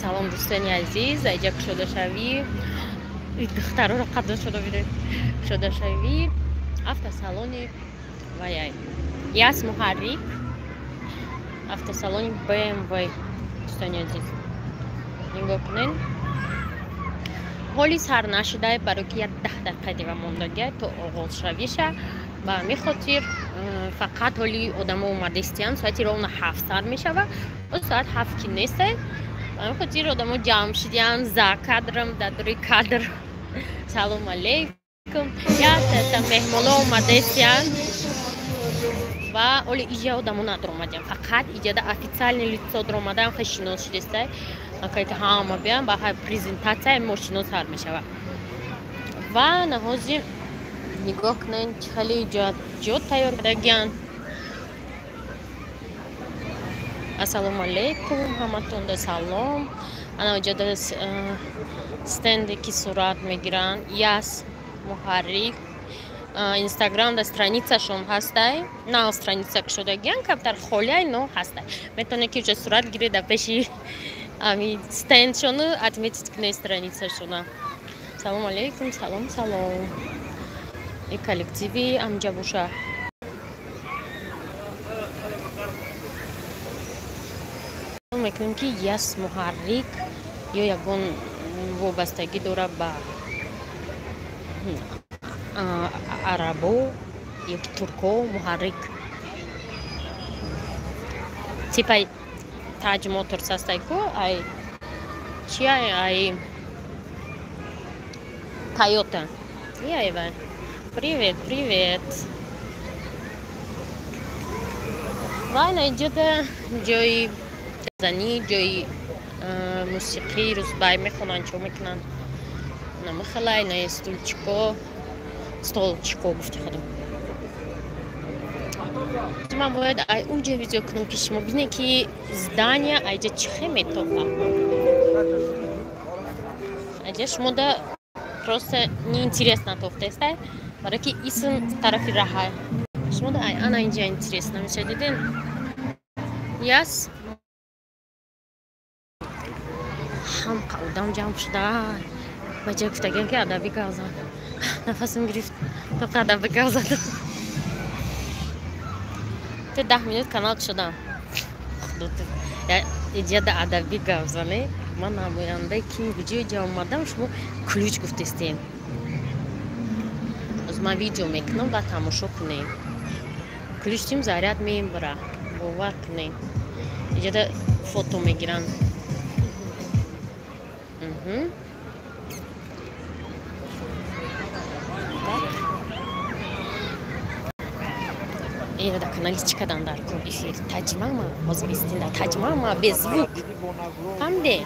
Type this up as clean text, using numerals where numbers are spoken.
Салом, дӯстони азиз, айҷа кушодашавӣ духтароро қадр шуда бидед. Кушодашавӣ автосалони ваяй Яс Муҳаррик, автосалони БМВ. Дӯстони азиз, нигоҳ кунед, ҳоли сар нашудай, барои ки як 10 дақиқа дива мондагиай то оғозшавиша. Ба ҳамин хотир фақат ҳоли одамо омадестиянд. Соати ровно 7 сар мешава, соат 7 ки нестай. Ба ҳамин хотир одамо ҷамъ шудиянд за кадрам, дар дури кадр. Салом алейкум, якта меҳмоно омадестиянд ва оли иҷа одамо надромадиям, фақат иҷада официальный лицо дромадаам. Хеле шинос шудестай, акай ки ҳама биям ба презентатсияи мошино сар мешава. Ва наҳози нигоҳ кунед, чӣ хеле ҷо тайёр кардагиянд. Ассалому алейкум, ҳаматонда салом. Ана оҷода стенде ки сурат мегиранд. Яс Муҳаррик, Инстаграм да страницашон ҳастай, на страница кушодагиян, камтар холиай, но ҳастай. Метавонед ки уҷа сурат гиред дар пеши ами стендшону отметить кунед страницашона. Салом алейкум, салом, салом. И коллективи амҷа боша. Мекунем ки Яс Муҳаррик ё ягон вобастагӣ дорад ба арабо ё турко. Муҳаррик типа Таҷ Моторс ҳастай ку, ай чи, ай Тойота яйва. Привет, привет. Ва наиҷода ҷои занӣ, ҷои мусиқӣ, рӯзбай мехонанд, чо мекунанд, намихалай на стульчико, столчико гуфти худам. Ман бояд ай унҷа видео кунам, ки шумо бинед, ки здания айҷа чӣ хел метофа. Айҷа шумода просто неинтересно тофтестай, барои ки исм тарафи раҳай. Шумода ай ана инҷа интересно меша. Диден, Яс ҳамқа одам ҷамъ шуда. Ба ҷой гуфтагиам, ки адаби гавзан, нафасам гирифт, тоқа адаби гавзан. Те 10 минут канал шудам, иҷада адаби гавзане. Ман намояндаи ким, куҷо ҷа омадам? Шумо ключ гуфтестем. Оз ман видео мекунам ва тамошо кунем. Ключтим заряд мебара, бовар кунем. Иҷада фото мегиранд. Ина дар канали чӣ кадан дар кор эфир таҷмама. Ҳозир истин, дар таҷмама без звук, фаҳмиде?